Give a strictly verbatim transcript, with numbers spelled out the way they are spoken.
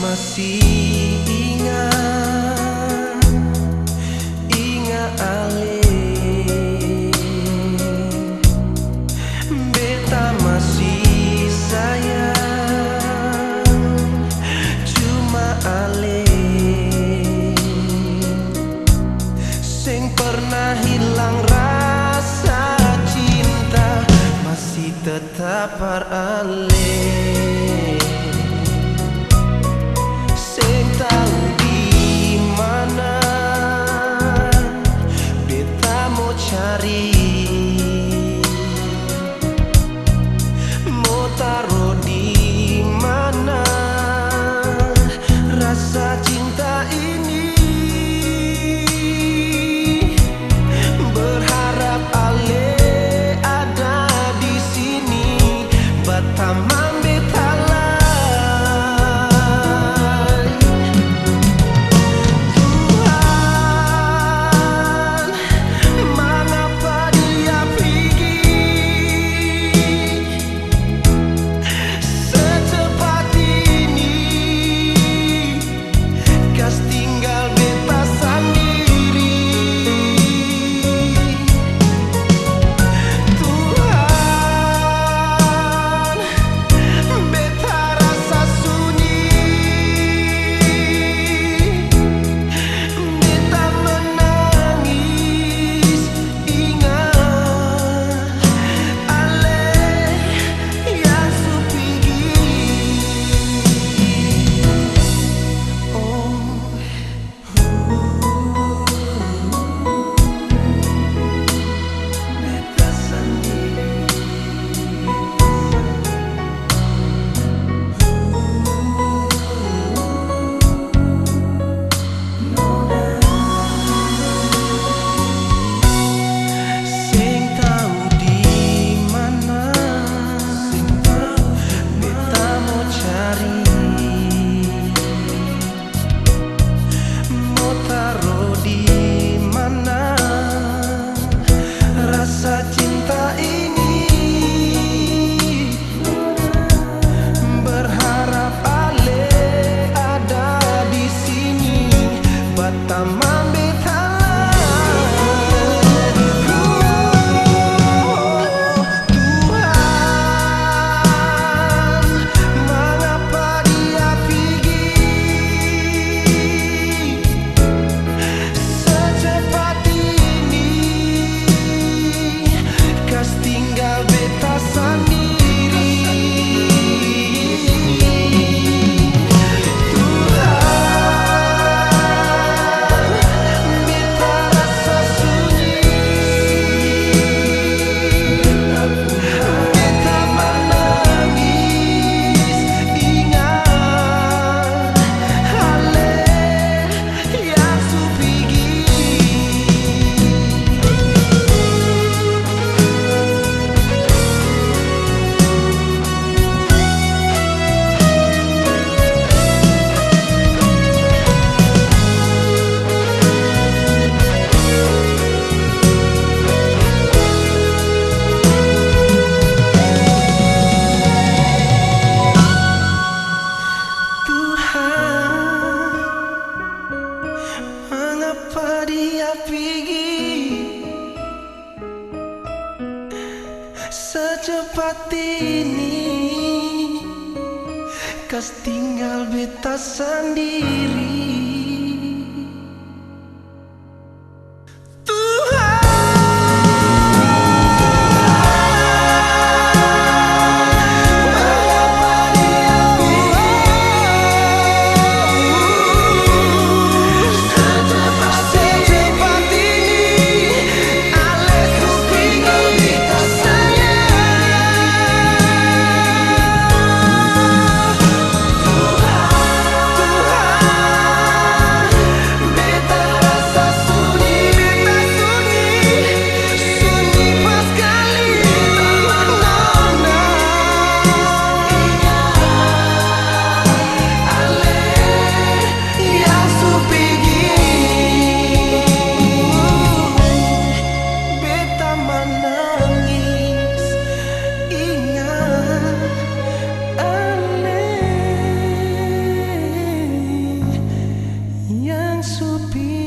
Masih ingat, ingat ale. Beta masih sayang, cuma ale. Seng pernah hilang rasa cinta, masih tetap par ale. Seng tau di mana beta mo cari. Mo taro di mana rasa cinta ini? Berharap ale ada di sini, batamang beta lai. Tuhan, mangapa dia pigi secepat ini, kas tinggal beta sandiri? Tuhan, beta rasa sunyi, beta menangis, ingat ale yang su pigi. Oh. Seng tau di mana beta mo cari. Mo taro di mana rasa cinta ini? Berharap ale ada di sini, batamang beta lai. Tuhan, mangapa dia pigi secepat ini, kas tinggal beta sandiri? Tuhan, beta rasa sunyi. Beta manangis, ingat ale yang su pigi. Tuhan, mangapa dia pigi secepat ini, kas tinggal beta sandiri? Tuhan. tupi.